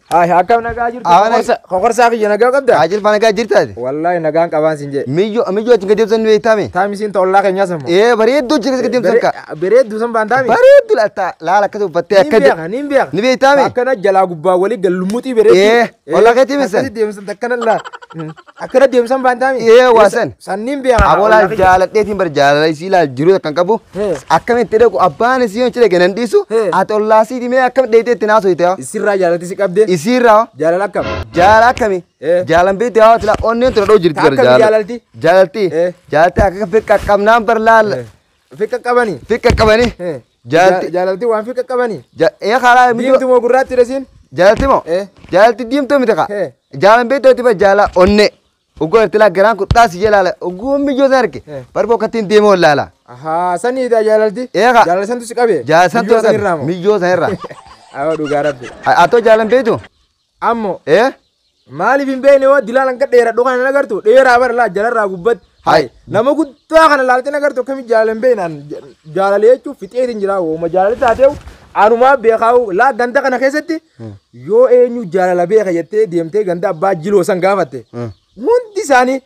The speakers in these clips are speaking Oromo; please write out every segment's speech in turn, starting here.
Hai, akkam nagaa jirtu? Kokorsaa kiyya nagaa qabda? Ajil fa nagaa jirtaati? Wallaahi nagaan qabaan sin jee. Miyyoo miyyoo achi gadi deemsan nu beektaame? Taami siin tollaa keenyaa sammoo. Ee bareedduu jira gadi deemsan ka. Bareedduu san baan taami? Bareedduu laata laala akkas uffattee akka. Niin beeka niin beeka. Ni beektaame? Akkana jalaa gubbaa walii gallummuuxii bareedduu. Ee ollaa keetii misan? Akkasi deemsan akkana laa. Akkana deemsan baan taami? Ee waasan. San niin beeka. Aboolaa jaaladheetiin bar jaalala isii laal jiru kan qabu. Akkamitti dhaqu abbaan isii yoo jedhe ganan dhiisu ati ollaa isiitii mee akkam dheeytee itti naasoo Isirraa jaalatti si qabdee? Isirraa. Jaalala akkam? Jaalala akkami? Jaalan beekte haa tila onneen tura dhoo jirti bara jaalala. Jaalalti? Jaalalti. Jaalalti akka fiqqa qabnaan bar laal. Fiqqa qabani? Fiqqa qabani. Jaalalti. Jaalalti waan fiqqa qabani? Ee karaa Diimtuu moo gurraatti dhasiin? Jaalalti moo? Jaalalti diimtuu miti kaa. Jaalan beekte ati jaala onnee. Oguu arti laa garaan kun dhaasi jee laala oguu miyyoo san arge barba okkattiin deemee ol laala. Ahaa saniidha jaalalti? Ee kaa. Jaalala santu si qabe? Jaalala santu si qabe. Miyyoo san irraa. Awwa dhugaa rabbi. Atoo jaalan beektu? Ammoo. Ee. Maaliif hin beekne hoo dilaan akka dheeradhu kana hin agartu dheeraa bara laa jalarraa gubbatti. Hai nama guddaa kana laaltee hin agartu akkamitti jaalala hin beekne jaalala jechuun fixeetiin jira hooma jaalala taateewu anumaa beekaa'u laa ganda kana keessatti yoo eenyu jaalala beeka jettee deemtee ganda abbaa jiloo san gaafatte. Hundi isaanii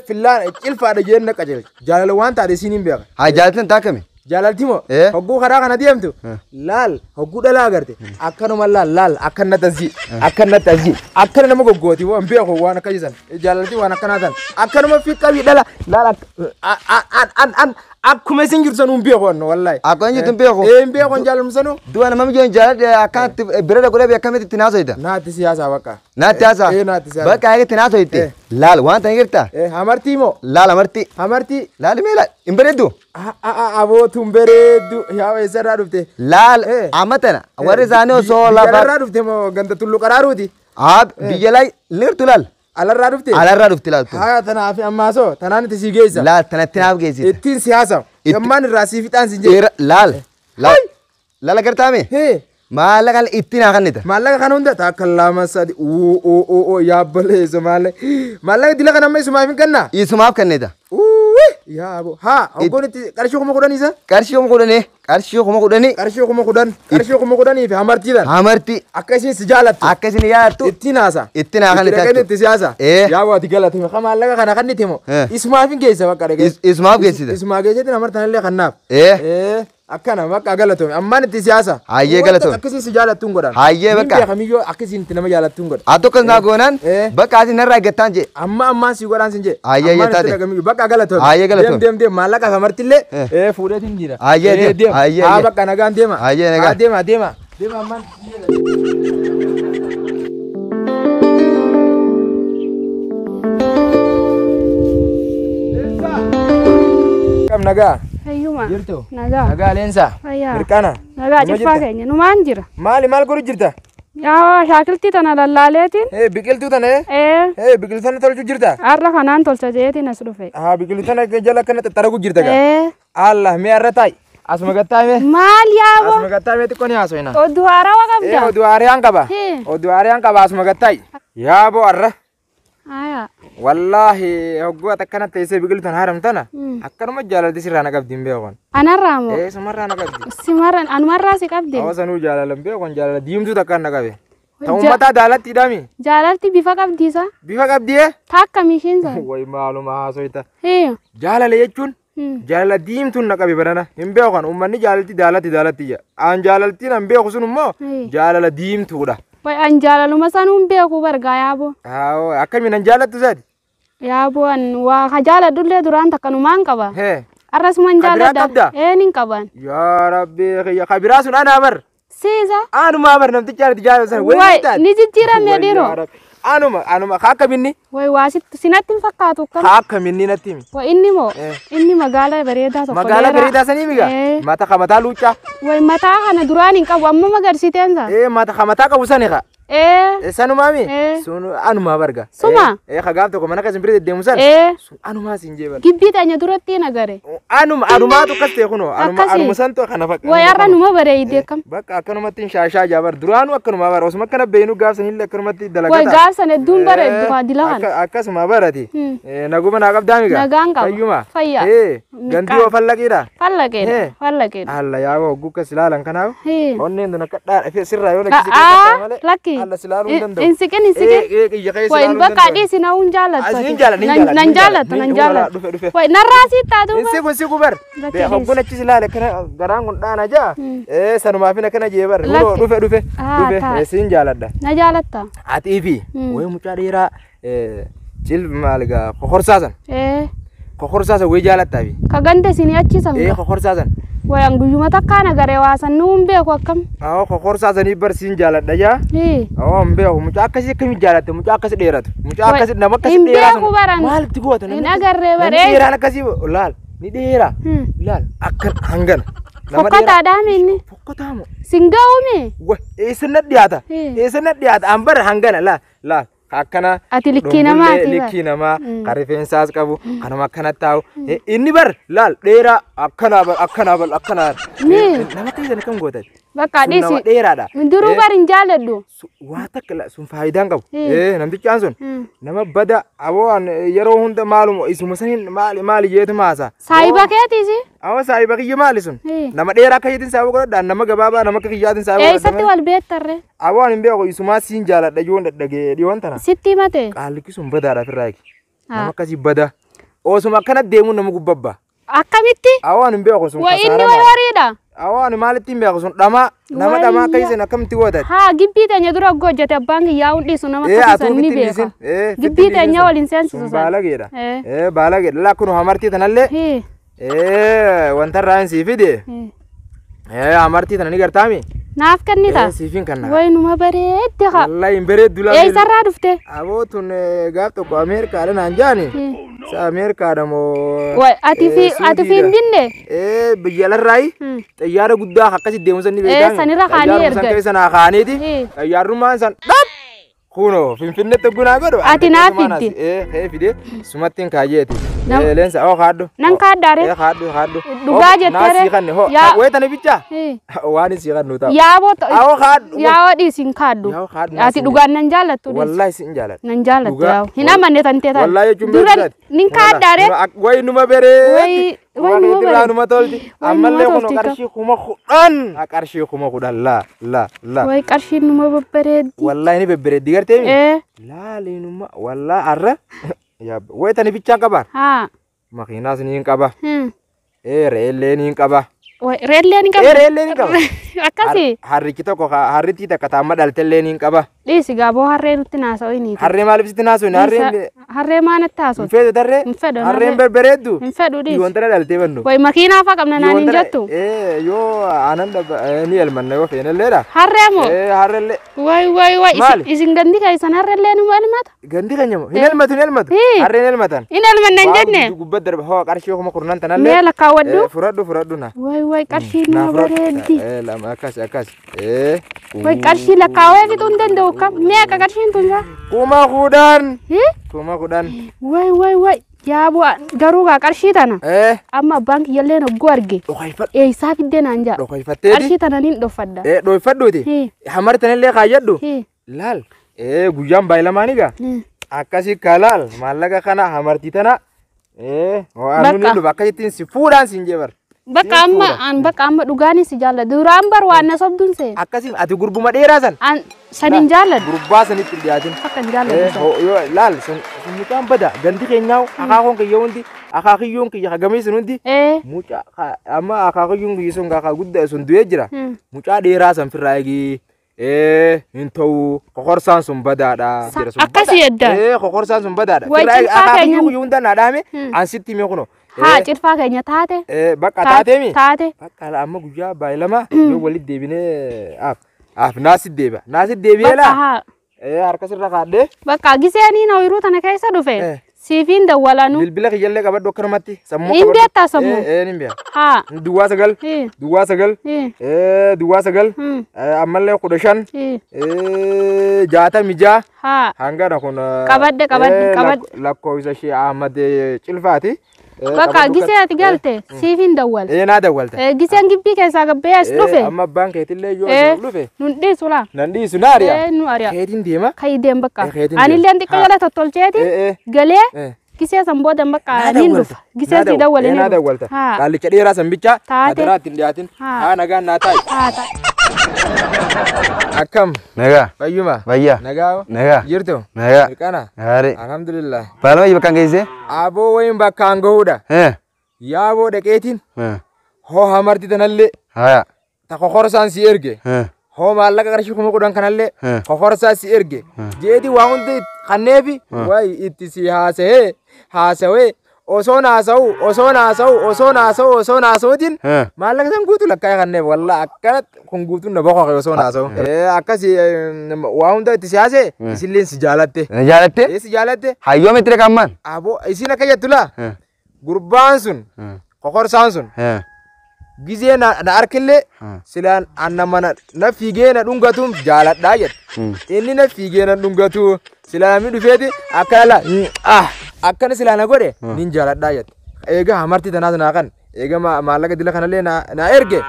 fillaan cilfaadha jeen na qajeelcha jaalala waan taate isiin hin beeka. Haa jaalaltiin taakame. Jaalalti moo hogguu karaa kana deemtu laal hogguu dhalaa agarte akkanuma laal laal akkana tasii akkana tasii akkana nama goggooti waan beeku waan akka jisan jaalalti waan akkanaa tan akkanuma fi qabii dhala laal an akkuma isin jirtu sanuu hin beeku anno wallaahi. Akkuma jirtu hin beeku. Ee hin beeku an jaalalum sanuu. Du'a nama mijoon jaaladhe akkanatti bira dhaquu dhabe akkamitti itti naasoyta. Naatti siyaasaa bakka. Naatti haasaa. Ee naatti siyaasaa. Bakka eegatti naasoyte. Laal waan ta'e jirta. Hamartii moo. Laal hamartii. Hamartii. Laal mee laal hin bareeddu. Abootuun bareeddu yaa eessarraa dhufte. Laal amma tana warri isaanii osoo lafa. Biyyarraa dhufte moo ganda tullu qaraaruuti. Haa biyya laal nirtu laal. Alarraa dhufte. Alarraa dhufte laaltu. Haa tanaaf ammaasoo tanaan itti sii geessa. Laal tanatti naaf geessite. Ittiin siyaasa. Gammaan irraa sii fixaan siin jedhe. Laal. Laal. Laal agartaame. Maallaqa itti naa kennita. Maallaqa kana hunda takka lama sadi uu yaabbaleessa maallaqa. Maallaqa dila kana amma isumaaf hin kennaa? Isumaaf kennita. Yaa haa hoggoon itti qarshii 10,000 isa? Qarshii 10,000 qarshii 10,000. Qarshii 10,000 qarshii 10,000 fi hamartiidhaan. Hamartii. Akka isin si jaalattu. Akka isin jaalattu. Ittiin haasa. Ittiin haa kennita. Itti itti siyaasa. Yaa waati galatame ka maallaqa kana kennite moo? Isumaaf hin geessa bakka dhagee. Isumaaf geessite. Isumaa geessite hamartaan illee kannaaf. Akkana bakka galatome ammaan itti siyaasa. Hayyee galatome. Akkasiin si jaalattuun godhan. Hayyee bakka. Niin beekamiyyoo akkasiin itti nama jaalattuun godhan. Haa tokkos naa goonaan bakka ati narraa eeggattaan jee. Amma ammaan si godhaan sin jee. Hayyee taate. Bakka galatome. Hayyee galatome. Deem deem deem maallaqa hamartillee fuudheetiin jira. Hayyee deem. Hayyee. Haa bakka nagaan deema. Hayyee nagaan. Haa deema deema. Deema ammaan. Kam nagaa. Fayyuma. Jirtu. Nagaa. Nagaa leensaa. Fayyaa. Mirqaana. Nagaa cifaa keenya numaan jira. Maali maal godhu jirta? Yaa shaakiltii tana lallaaleetiin. Biqiltuu tana. Ee. Biqiltuu tana tolchuu jirta? Har'a kanaan tolcha jeetiin as dhufe. Haa biqiltuu tana jala akkana xaxxaragu jirta gaa. Ee. Allah mee har'a taa'i. Asuma gattaame. Maal yaaboo? Asuma gattaame xiqqoo ni haasofna. Oduu haarawaa qabda? Oduu haaraan qaba. Oduu haaraan qaba asuma gattaa'i. Yaaboo har'a. Aya. Wallaahi hogguu ati akkana teessee biqiltuu tana haramtana akkanuma jaalalti sirraa na qabdi hin beekon. Anarraa moo? Ee sumarraa na qabdi. Simarra anumarraa si qabdi? Hawa sanuu jaalala hin beekon jaalala diimtuu takkaan na qabe. Ta uummataa jaalalti hidhami. Jaalalti bifa qabdi isa? Bifa qabdi ee? Takka mishiin sana. Wayi maaluma haasoyta. Jaalala jechuun jaalala diimtuun na qabe barana hin beekon uummanni jaalalti jaalatti jaalatti jedha. An jaalaltiin hin beeku sun immoo jaalala diimtuudha. Wayi an jaalaluma sanuu hin beeku bargaa yaaboo. Haa akkamiin an jaalattu isaati? Yaaboo an waa ka jaaladhullee duraan takkanumaan qaba. Arrasuman jaaladha. Ee nin qaban. Yaa rabbi kiyya kabiraa sun anaa bar. Siisa. Anumaa bar namticha ati jaalatu sana. Wayi ni jijjiirame dhiiroo. Anuma anuma haa akkaminni. Wayi waa sinatti hin fakkaatu akkam. Haa akkaminni natti himi. Wayi inni moo inni magaalaa bareedaa tokko. Magaalaa bareedaa sanii migaa? Mata kamataa luuccaa. Wayi mataa kana duraan hin qabu amma magarsiiteen sana. Ee mata kamataa qabu sani haa. Ee. Sanumaami? Sun anumaa barga. Suma? Ee ka gaaf tokko mana keessa bira deddeemu san. Sun anumaa siin jee bara. Gibbii teenya duratti nagare. Anuma anumaatu akkas ta'e kunoo anuma anuma santu kana fakkaata. Wayi har'a numa bareedee kam. Bakka akkanumatti hin shaashaa jaa bara duraanuu akkanuma bara osuma akkana beeynu gaaf sanillee akkanumatti dalagata. Wayi gaaf san hedduun bareeddu haa dila kana. Akkasuma barati. Naguma naa qabdaa migaa? Nagaan qaba. Fayyuma? Fayyaa. Gandii hoo fallaqiidha? Fallaqeedha. Fallaqeedha. Alla yaa hogguu akkas ilaalan kanaaf. Onneen tun akka dhaadha sirraa yoo lakkisee Lakki. Alla silaaluu hin danda'u. Hin siqin hin siqin. Iyya keessa Way ilaaluu hin bakka danda'u. dhiisi na hun jaallattu. Asiin jaalladha, hin jaalladha, Nan hin jaallattu jaalladha. nan jaallattu. Dhufe, dhufe. Way narraa sii taatu. Hin siqu hin siqu bar. Bakka dhiisi. Hoggun achis ilaale akkana garaan kun dhaana jaa. Sanumaafin akkana jee bar. Lakki. Dhufe dhufe Ah, dhufe. taa. Siin jaaladha. Na jaalatta. Atii fi wayi mucaa dheeraa cilmi maal gaa kokorsaasan. Kokorsaasan wayi jaalattaa fi. Ka ganda isinii achiisan. Kokorsaasan. Way an guyyuma takkaan agaree waasan nuun beeku akkam. Awwa kokorsaasanii bar siin jaaladha jaa. Awwa hin beeku mucaa akkasii akkamiin jaalatte mucaa akkasii dheeratu. Mucaa akkasii nama akkasii Hin dheeraa beeku baran. Maalitti goota Hin agarree Namni baree. dheeraan akkasii laal ni dheera. Laal akkan hangana. Nama dheeraa. Fokkataadhaa inni. Fokkataa moo? Sin ga'uumi. Wa eessa na dhiyaata? Eessa na dhiyaata? An bara hangana laal laal akkana. Ati likkii namaati bar. Likkii namaa kan rifeensaas qabu kanuma akkana taa'u. Inni bar laal dheeraa akkanaa bar akkanaa bar akkanaa. Nama akkasii akkam goota? Bakka Sun nama dhiisi. dheeraadha. Duruu bar hin jaalladhu. Waa takka sun faayidaan qabu. Namtichaan sun nama bada aboo an yeroo hunda maaluma isuma saniin maali maali jeetu maasa. Saayiba keetiisi. Awwa saayiba kiyya maali sun? Nama dheeraa akka keetiin saayiba godhadha nama gabaabaa nama akka kiyyaatiin saayiba godhadha. Eessatti wal beektarre? Aboo an hin beeku isumaa siin jaaladha yoon dhadhagee dhiyoon tana. Sitti himate. Qaallichi sun badaadha ofirraa eegi. Nama akkasii bada. Osuma akkana deemuun nama gubbabba. Akkamitti? Awwa an hin beeku sun Way inni kasaara way maali? horiidha. Awwa ani maalitti hin beeku sun dhamaa nama dhamaa akka isin akkamitti gootat? Haa gibbii teenya dura oggoo hojjete abbaan kiyyaa hun dhiisu nama Atuu akkasii san ni fitti beeka. dhiisin. Fitti Gibbii dhiisin teenya sun. waliin seensisu Sun san. baalageedha. Baalageedha. Laa kun hamartii tanallee wanta irraa hin sii fide. Hamartii tana ni gartaami? Naaf kennita. Siifin kanna. Way numa bareedde haa. Wallahi hin bareeddu laa. Eessarraa dhufte? Aboo tun gaaf tokko Ameerikaadha naan jaani. Sa Ameerikaadha moo. Way ati fi ati fi hin binne? Biyya alarraayi xayyaara guddaa akkasi deemu san ni beektaa. Sanirra kaanii Xayyaaruma san ergan. keessa naa kaaniiti. Xayyaarummaan san dhap. Kunoo Finfinneetti gunaa godhu. Ati naa fiddi. Kee fide sumattiin kaayyeeti. Leensa oo kaadhu. Nan kaaddaare. Kaadhu kaadhu. Dhugaa Naa jetteere. sii kanne hoo. Wayii tana bichaa. Waan sii kannu ta'a. Yaaboo Awoo kaadhu. yaa'oo dhiisi hin kaadhu. Yaa'oo kaadhu. Ati dhugaan nan jaallattu dhiisi. Wallahi sin jaaladha. Nan jaallattu yaa'oo. Hin amanne tantee taate. Wallahi jechuun Dura beektaati. nin kaaddaare. Wayi numa bareeddi. Wayi numa Irraa numa tolti. Wayi Ammallee numa kun tolti qarshii 10,000. Qarshii 10,000 laa laa laa. Wayi qarshiin numa babbareeddi. Wallahi ni babbareeddi garteemi. Laali numa wallahi arra. Wayi tani bichaan qabaan. Haa. Makiinaas ni hin qaba. Re'ellee ni hin qaba. Re'ellee ni qaba. Re'ellee ni qaba. Akkasii. Harrichi tokko harrittii takka taamma dhaltellee ni hin qaba. Dhiisi gaaboo harree nutti naasa'u ni. Harree maaliif sitti naasa'u? Harreen Harree maanatti haasa'u? Hin feetu tarree? Hin fedhu. Harreen babbareeddu? Hin fedhu dhiisi. Dhiyoon tana dhaltee bannu. Wayi makiinaa fa'a qabna naan hin jettu. Yoo aanan ni elmanna yoo feenelleedha. Harree moo? Harrellee. Wayi wayi wayi isin gandi keessan harrellee numa elmata? Gandi keenya moo? Hin elmatu hin elmatu. Harreen elmatan. Hin elmanna hin jenne? Gubbaa darba hoo qarshii 10,000 tanallee. Mee lakkaawwadhu. Fudhadhu fudhadhu na. Wayi wayi qarshii numa bareeddi. Lama akkas akkas. Wayi qarshii lakkaawwee fixuu hin danda'u kam meeqa qarshiin tun isaa? 10,000. 10,000. Wayi wayi wayi yaaboo garuu gaa qarshii tana. Amma abbaan kiyyallee hogguu arge. Eessaa fiddee naan jaa. Dhokoyfatteeti. Qarshii tana nin dhoffadha. Dhoyfadhuuti. Hamartanillee kaayyadhu. Laal. Guyyaan baay'ilamaani gaa. Akkasii ka laal maallaqa kana hamartii tana. Waan nuti dhufa akkasittiin si fuudhaan siin jee bar. Bakka amma an bakka amma dhugaanis si jaalladha. Duraan bar waan na sobduun see. Akkasii ati gurbuma dheeraa san. An san hin jaalladhu. Gurbaa sanitti hin dhiyaatin. Akka hin jaalladhu. Laal sun mucaan bada gandi keenyaa akaakoon kiyya hundi akaakiyyoon kiyya hagamii sun hundi. Mucaa amma akaakiyyoon kiyya sun kaakaa guddaa sun du'ee jira. Mucaa dheeraa san firraa eegi. Hin ta'u kokorsaan sun badaadha. Akkasii edda. Kokorsaan sun badaadha. Akaakiyyoon kiyya hunda naa dhaame an sitti hime kunoo. Haa cirfaa keenya taate. Bakka taateemi. Taate. Bakka amma guyyaa baay'ilama yoo walitti deebinee af naasi deebi'a. Naasi deebi'ee laa. Harka sirra kaadhee. Bakka giseenii ooyiruu tana keessa dhufe. Siifiin dawwalanu. Bilbila kiyyallee qabadhu akkanumatti. Sammuu Hin beektaa sammuu? Hin beeka. Haa. Duwwaa 9. Duwwaa 9. Duwwaa 9. Ammallee 15. 66. Haa. Hangana kun. Qabadde qabadde qabadde. Lakkoofsa ishee Ahmad Cilfaati. Bakka gisee ati galte siifiin dawwal. Naa dawwalta. Giseen gibbii keessaa gabbee as dhufe. Amma abbaan keetillee yoo as dhufe. Nun dhiisu laa. Nan dhiisu na ari'a. Nu ari'a. Keetiin deema. Kayi deem bakka. Anillee xiqqoo jala tottolcheeti. Galee gisee san booda bakka niin dhufa. Gisee si dawwale ni dhufa. Naa dawwalta. Qaallicha dheeraa san bicha. Taate. Adaraa ittiin dhiyaatin. Haa nagaan naa taa'i. Haa taa'e. Akkam? Nagaa. Fayyuma? Fayyaa. Nagaa? Nagaa. Jirtu? Nagaa. Mirqana? Gaarii. Alhamdulillah. Baalama bakkaan geessee? Aboo wayin bakkaan gahuudha. Yaaboo dhaqeetiin hoo hamarti tanallee Haya. ta kokorsaan si erge. Hoo maallaqa qarshii 10,000 kanallee kokorsaa si erge. Jeeti waa hundi kanneefi wayi itti si haasa'ee haasawee osoon haasa'u osoon haasa'u osoon haasa'u osoon haasa'uutiin maallaqa san guutuu lakkaa'ee kanneef wallaa akkanatti kun guutuun na boqoqe osoon haasa'u. Akkasi waa hunda itti si haasa'e isilleen si jaalatte. Na jaalatte? Si jaalatte. Hayyoo miti kammaan? Aboo isin akka jettu laa gurbaan sun kokorsaan sun gizee na arkillee silaan anna mana na fiigee na dhungatuun jaaladhaa jedhe. Inni na fiigee na dhungatu silaa namni dhufeeti akkana laa akkana silaa na godhe nin jaaladhaa jedhe. Egaa hamartii tanaas naa kan egaa maallaqa dila kanallee na erge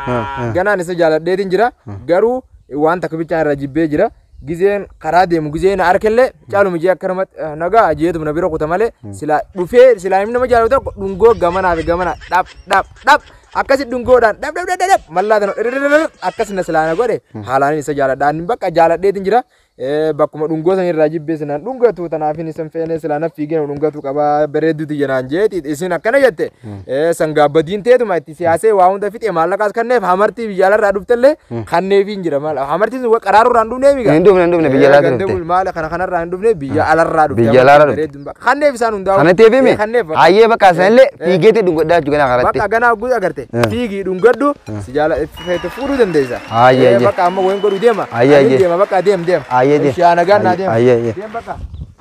ganaan isa jaaladheetiin jira garuu waan takka bichaan irraa jibbee jira. Gizeen karaa deemu gizee na arkillee caaluma jee akkanumatti nagaa jeetuma na bira kuta malee silaa dhufee silaa namni nama jaalatu tokko dhungoo gamanaa fi gamana dhap dhap dhap akkasi dhungoodhaan dhap dhap dhap dhap mallaa tana akkas na silaa na godhe haalaan isa jaaladha. Ani bakka jaaladheetiin jira bakkuma dhungoo san irraa jibbee sinaan dhungatu tanaafin isan feene silaa na fiigee dhungatu qabaa bareedduuti jenaan jeeti isin akkana jette sangaa badiin teetuma itti siyaasee waa hunda fixe maallaqaas kanneef hamartii biyya alarraa dhuftellee kanneefiin jira maal hamartiin sun qaraarurraa hin dhufnee miga. Hin dhufne hin dhufne biyya alaa dhufte. Maal kana kanarraa hin dhufne biyya alarraa dhufte. Biyya alaarraa dhufte. Kanneef isaan hundaa'u. Kana ta'eef hime hayyee bakka sanillee fiigeetii dhungadhaa jechuudha ganaa karatti. Bakka ganaa guutuu agarte fiigii dhungadhu si jaala fuudhuu dandeessa. Hayyee. Bakka amma wayin godhu deema. Hayyee. Deema bakka deem deem. Hayyee deem. Ishaa nagaan naa deem. Hayyee. Deem bakka.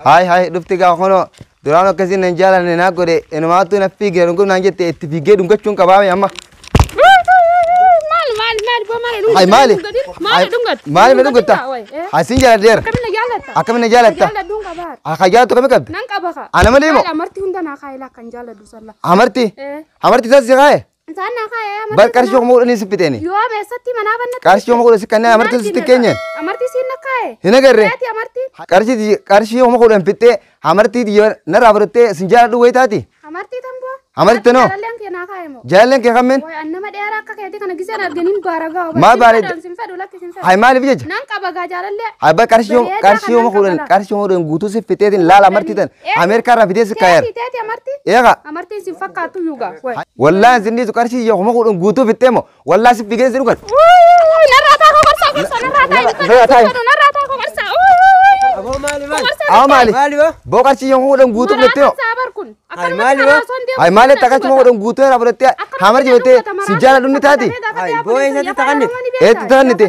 Hayi hayi dhufti gaa kunoo duraan akkasiin nan jaalanne naa godhe inumaatu na fiigee dhunguu naan jette itti fiigee dhungachuun qabaame amma. Maal maal maal boo maal dhungatta? Hayi maali? Maal dhungatta? Maali ma dhungatta? Asiin jaaladheera. Akkamiin na jaalatta? Akkamiin na jaalatta? Jaaladhuun qaba. Akka jaalattu kami qabda? Nan qaba ka. Ana malee moo? Amartii hunda naa kaa'e laa kan jaaladhu salla. Amartii? Amartii isaas si kaa'e? Isaan naa kaa'e amartii. Bar qarshii kuma kudhanii si fixeeni. Yoo eessatti manaa bannatti. Qarshii kuma kudhan si kanneen amartii sitti keenyan. Amartii siin na kaa'e. Hin agarree? Keeti amartii. Qarshii qarshii kuma kudhan fixee amartii narraa fudhattee sin jaaladhu wayi taati? Amartii tan boo. Amartii tanoo? Jaalalleen kee naa kaa'e moo? Jaalalleen kee kammeen? Wayi an nama dheeraa akka keetii kana giseen arganiin baara ga'a. Maal baara? Sin fedhu lakki sin fedhu. Hayi maaliif jecha? Nan qaba gaa jaalallee. Hayi bar qarshii qarshii kuma kudhan qarshii kuma kudhan guutuu si fixeetiin laala amartii tan Ameerikaa irraa fidee si kaa'eera. Teeti teeti amartii. Eegaa. Amartiin sin fakkaattu yuugaa. Wallaahi sin dhiisu qarshii kuma kudhan guutuu fixee moo wallaahi si figee si dhugan. Narraa taa'u kokorsaa kokorsaa narraa taa'u narraa taa'u kokorsaa. Aboo maali maali? Haa maali? Maali boo? Boo qarshii kuma kudhan guutuu fudhattee moo? Hayi maali boo? Hayi maali takka kuma kudhan guutuu irraa fudhattee hamartii fudhattee si jaaladhu ni taati? Hayi boo eessatti taa'annite? Eessatti taa'annite?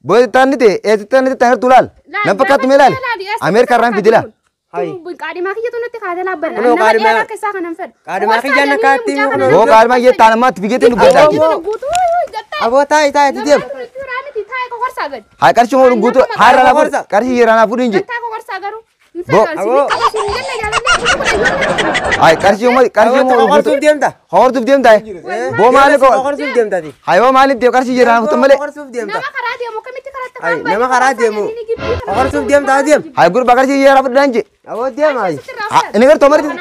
Boo eessatti taa'annite? Eessatti taa'annite taa'annite laal? Nan fakkaattu mee laali? Ameerikaa irraan fide laal? Hayi. Qaadhimaa kiyyatu nutti kaatee laabbanna. Kunoo Nama qaadhimaa- dheeraa keessaa kanan fedhu. Qaadhimaa kiyya na kaatti kunoo. Boo qaadhimaa kiyya taan ammaatti figeetiin dhugadhaa. Aboo taa'i taa'i ati deem. Hayi qarshii kuma kudhan guutuu har'a laa fuudhu qarshii yeroo naa fuudhu hin jedhe. Hayi qarshii kuma qarshii kuma kudhan guutuu. Qokorsuuf deemta? Hortuuf deemta? Boo maali ko? Qokorsuuf deemta ati? Hayi boo maaliif deem qarshii yeroo naa fuutu malee? Qokorsuuf deemta. Nama karaa deemu akkamitti karaatti Hayi nama karaa deemu. Qokorsuuf deemta adeem. Hayi gurbaa qarshii yeroo fudhu hin jedhe. Aboo deem hayi. Inni gartuu amartii.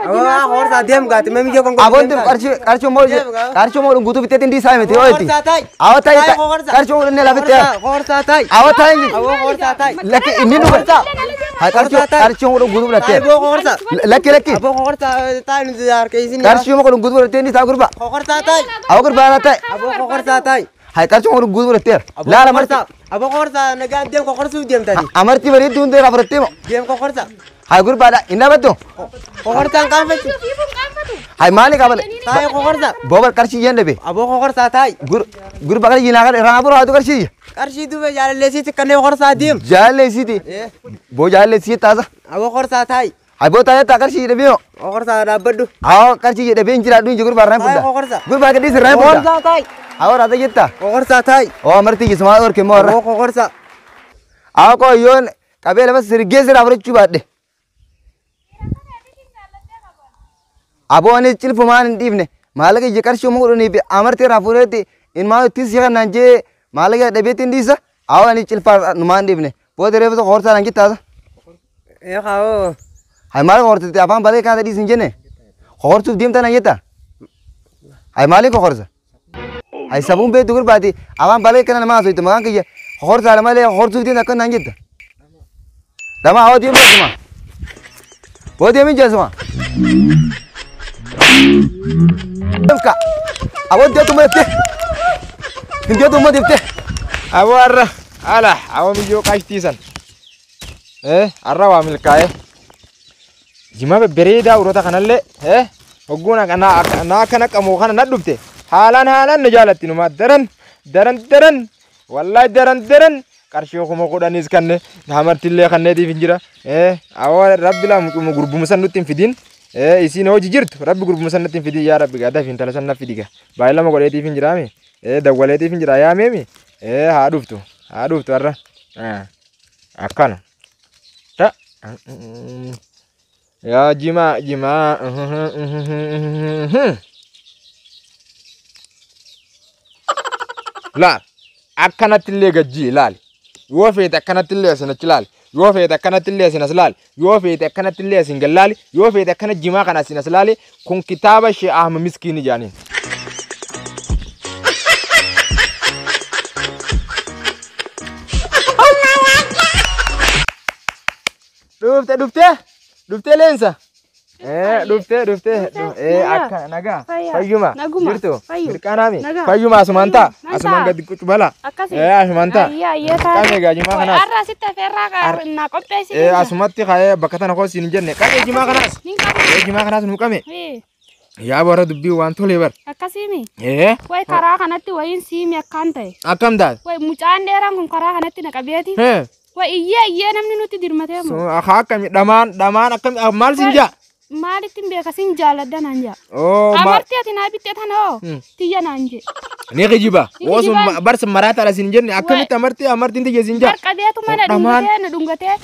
Aboo qokorsaa deem gaati mami jee konkolaataa. Aboon deem qarshii qarshii kuma qarshii kuma kudhan guutuu fixeetiin dhiisaa miti yoo itti. Qokorsaa taa'i. Awwa taa'i qarshii kuma kudhan lafatti yaa. Qokorsaa taa'i. Awwa taa'i. Aboo qokorsaa taa'i. Lakki inni dhuga. Hayi qarshii qarshii kuma kudhan guutuu fudhattee. Taa'i boo qokorsaa. Lakki lakki. Aboo qokorsaa taa'i nuti harka isin. Qarshii kuma kudhan guutuu fudhattee dhiisaa gurbaa. Qokorsaa taa'i. Awwa gurbaa naa taa'i. Aboo qokorsaa taa'i. Hayi qarshii kuma kudhan guutuu fudhatteera. Laala amartii. Aboo qokorsaa nagaan deem qokorsuuf deemta ati. Amartii bareedduu hunda irraa fudhattee moo? Deem qokorsaa. Hayi gurbaadha hin dhaabattu. Qokorsaan qaanfachu. Hayi maali qabale? Taa'i qokorsaa. Boobar qarshii yeen dhabe. Aboo qokorsaa taa'i. Gurba qarshii naa irraa furu haatu qarshii. Qarshii duuba jaalallee sitti kanneen qokorsaa deem. Jaalallee siiti. Boo jaalallee siiti taasa. Aboo qokorsaa taa'i. Hayi boo taa'ee taa qarshii dhabee moo? Qokorsaa dhaabbadhu. Awwa qarshii dhabee hin jiraadhu hin jiru gurbaa irraa hin Taa'i fudhaa. qokorsaa. Gurbaa gadhiis irraa hin fudhaa. Qokorsaa taa'i. Awwa raata jetta. Qokorsaa taa'i. Oo amartii jismaa dhorke moo irra. Aboo qokorsaa. Awwa koo yoon qabee lafa sirgee sirraa fudhachuu baadhe. Aboo ani cilfumaan hin dhiifne maallaqa ija qarshii kuma kudhanii fi amartii irraa fuudheetti ilmaan ittiin si kanaan jee maallaqa dhabeetti hin dhiisa. Awwa ani cilfaa numaan hin dhiifne. Booda reefu tokko horsaa naan jittaasa. Ee kaawoo. Hayi maal hortite afaan balee kaata dhiis hin jenne. Hortuuf deemta naan jetta. Hayi maaliif horsa? Hay sabuun beektu gurbaati afaan balee kana nama haasofte maqaan kiyya horsaadha malee horsuuf deemta akka naan jetta. Lama hawaa deemu jeesuma. Boo deemin jeesuma. Ka. Aboo deetu ma deeftee. Hin deetu ma deeftee. Aboo har'a ala aboo miyyoo qaashtiisan. Har'a waa milkaa'e. Jima babbareedaa urota kanallee hogguun naa akkana qamoo kana na dhufte haalaan haalaan na jaalatti numaa daran daran daran wallaahi daran daran qarshii 10,000 kanne hamartillee kanneetiif hin jira. Awwa rabbi laa mucuma gurbuma san nutti hin fidin. Isiin hojii jirtu rabbi gurbuma san nutti hin fidin yaa rabbi gadaa fi intala san na fidiga. Baay'ee lama godheetiif hin jiraame. Dawwaleetiif hin jira yaameemi. Haa dhuftu haa dhuftu har'a. Akkana. Ta. Yaa jimaa jimaa. Laal akkanatti illee gajjii laali. Yoo feete akkanatti illee asin achi laali. Yoo feete akkanatti illee asin as laali. Yoo feete akkanatti illee asin gad laali. Yoo feete akkana jimaa kana asin as laali. Kun kitaaba Shee Ahmad Miskiini jedhaniin. Dhufte dhufte dhuftee leensa. Dhuftee dhuftee akka nagaa fayyuma jirtu mirqaanaami fayyuma asumaan ta'a asumaan gadi qucubala asumaan ta'a qamee gaa jimaa kanaas Har'a sitti afeerraa na qopheessite. Asumatti kaa'ee bakka tana koo siin hin jenne qamee jimaa kanaas jimaa kanaas nu qame yaa bara dubbii waan tolee bar Akkasiimi. Way karaa kanatti wayiin siimi akkaan ta'e. Akkam taate? Way mucaan dheeraan kun karaa kanatti na qabeeti. Way iyyee iyyee namni nutti dirmatee moo. Akkami dhamaan dhamaan akkami maal siin jaa? Maalitti hin beeka siin jaaladha naan jaa. Amartii ati naa bitte tana hoo tiyya naan jee. Ni kijiba. Osoo barsa maraataadha siin jenne akkamitti amartii amartiin tiyya siin jaa? Qabeetu mana dhungatee na dhungatee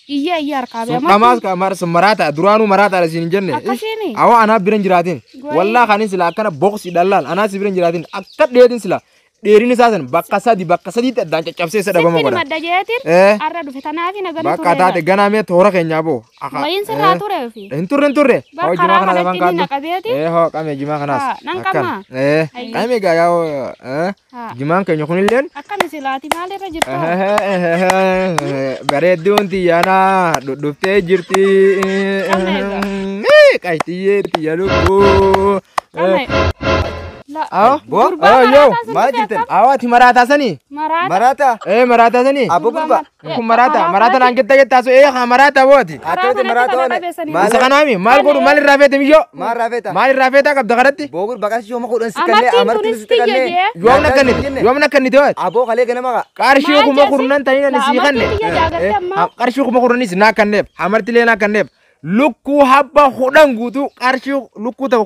iyyee iyyee harkaa bee. Dhamaas ka marsa maraata duraanuu maraataadha siin jenne. Akkasiimi. Awwa anaa bira hin jiraatin. Wallaa kanin sila akkana boqsi dhallaal anaa si bira hin jiraatin akka dheetin sila. Dheerinni isaa san bakka sadiitti addaan caccabsee isa dhabama Sitti godha. madda jeetiin har'a dhufe tanaafi na gana Bakka taate ganaa mee toora keenyaa boo. Wayiin sirraa ture ofi. Hin turre hin turre. Bar karaa kanatti inni na qabeeti. Hoo qamee jimaa kanaas. Nan qama. Qamee gaa yaa jimaan keenya kunilleen. Akkami silaati maalirra jirtu? Bareedduun xiyyaanaa dhudhuftee jirti. Qaxxiyyee xiyya lubbuu. Qamee. Boo maal jirtan? Awwa ati maraataa sanii? Maraataa? Maraataa sanii? Abbo gurba. Kun maraataa maraataa naan getta gettaa so haa maraataa booti. Akkamitti maraataa oole? Isa kanaami maal godhu maal irraa feete miyyoo? Maal irraa feeta? Maal irraa feetaa qabda kanatti? Boo gurba qarshii 10,000 si kannee amartiin si kannee. Yoom na kannite? Yoom na kannite waati? Aboo kalee ganama qa. Qarshii 10,000 tanii ani sii kanne. Qarshii 10,000 naa kanneef amartilee naa kanneef. Lukkuu habba 10 guutuu qarshii lukkuu takka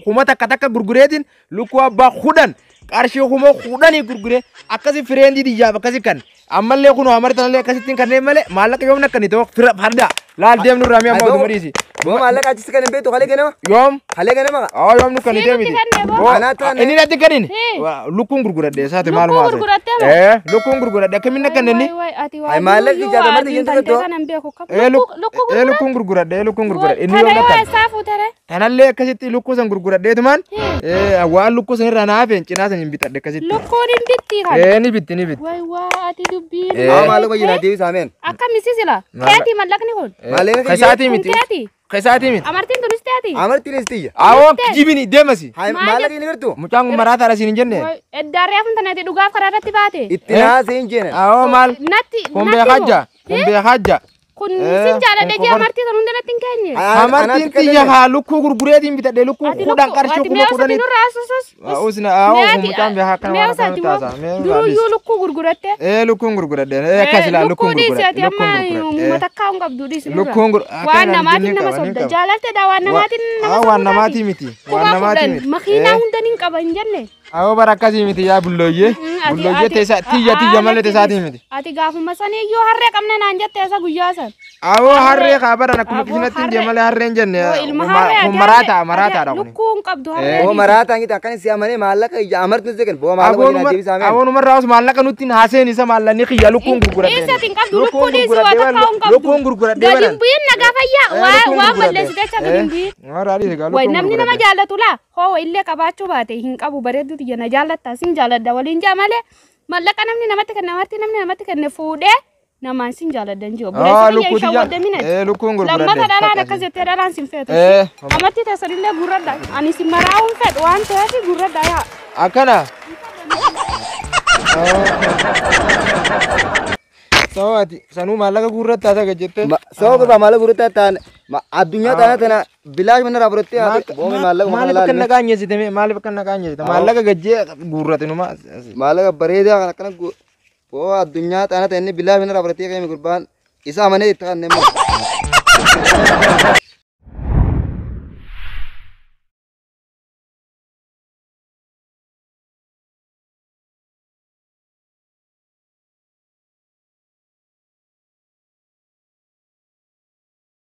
kuma takka takka gurgureetiin lukkuu habba 10 qarshii 10,000 gurguree akkasi fireendii xiyyaaf akkasi kan ammallee kunoo amartanallee akkasittiin kanneen malee maallaqa yoom na kannite fira farda laal deemnu irraa mi'a amma oduma dhiisi. Boo maallaqa achis kan hin beektu kalee ganama. Yoom? Kalee ganama qa. Aa yoom nu kannite miti. Inni natti kannin lukkuun gurguradhe isaati maal maal. Lukkuun gurguradhe akkamiin na kannenni? Ay maallaqa ijaarra marti jentu gaddoo. Lukkuun gurguradhe lukkuun gurguradhe inni yoom na kanne. Tanallee akkasitti lukkuu san gurguradheetumaan waan lukkuu san irraa naa hafeen cinaa san hin bitadhe akkasitti. Lukkuun hin bitti kan. Ni bitti ni bitti. Way waa ati dubbiin. Haa maallaqa wayii deebisa ameen. Akkami sisila? Keeti mallaqni kun. Kasaatii miti. Keeti. Kasaatii miti. Amartiin tunis teeti. Amartiin tiyya. Awwa kijibini deemasi. Maallaqa hin gartuu? Mucaan kun maraataadha siin hin jenne. Eddaarree afuun dhugaaf karaa irratti baate. Itti naasee hin jenne. Awwa maal? Natti. Kun beekaa jaa. Kun beekaa jaa. Kun sin jaaladhe jee amartii san hunda natti hin keenye. Amartiin tiyya haa lukkuu gurgureetiin bitadhe lukkuu 10 qarshii 10,000. Nurraa asusus. Usna awwa mucaan beekaa akkana waan akkana taasa. Duruyyuu lukkuu gurguratte. Lukkuun gurguradhe. Akkas ilaa lukkuun gurguradhe. Lukkuun amma matakkaa hin qabdu dhiisi. Lukkuun gurguradhe. Waan namaatiin nama sobda. Jaalalte dha waan namaatiin nama sobda. Waan namaatii miti. Waan namaatii miti. Makiinaa hunda ni qaba hin jenne. Awwa bara akkasii miti yaa bullooyyee. Bullooyyee teessa tiyya tiyya malee teessaatii miti. Ati gaafuma saniyyuu harree qabna naan jette isa guyyaa san. Awoo harree kaa baran akkuma Aboo kishinatti hin jee harree. Malee harreen jenne. Hoo ilma harree ati Kun maraata harree- maraataadha ati kuni. Lukkuun qabdu harree. Boo maraataa ngitaa akkan si amanee maallaqa ija amartu si kenna. Boo maallaqa waliin adeemsa ameen. Aboonumarraa os maallaqa nutti hin haaseen isa maallaqni xiyya lukkuun gurguradhee. Dhiisa hin qabdu lukkuu dhiisi waa takka hin qabdu. Lukkuun gurguradhee Gadi baran. hin bu'in nagaa fayyaa Lukkuun waa gurguradhee. balleessite jecha gadi hin bu'in. Warra adiis egaa Way lukkuun namni nama gurguradhee. jaallatu laa hoo illee qabaachuu baate hin qabu bareeddu tiyya na jaallatta sin jaalladha waliin jaa malee mallaqa namni namatti kenne amartii namni namatti kenne fuudhee namaan sin jaalladha hin jiru. Ah, Obboleessa kiyya hin lukkuuti shawwadamina. Lukkuun gurguradhee. Lammata dhalaan akkas jettee dhalaan sin feetu. Amartii teessanillee gurradha. Ani sin maraa'uun fedhu waan ta'eef gurradha yaa. Akkana. Sawaati sanuu maallaqa guurrattaa taga jettee. Sababa gurbaa maallaqa gurgurtaa ta'an addunyaa taana tana bilaash mana irraa fudhattee boo maallaqa Maaliif akka na qaanyessite mee maaliif akka na qaanyessite maallaqa gajjee guurrate numa. Maallaqa bareedaa kan akkana boo addunyaa taana tana inni bilaash mana irraa fudhattee qeemi gurbaan isa amanee itti kan nama.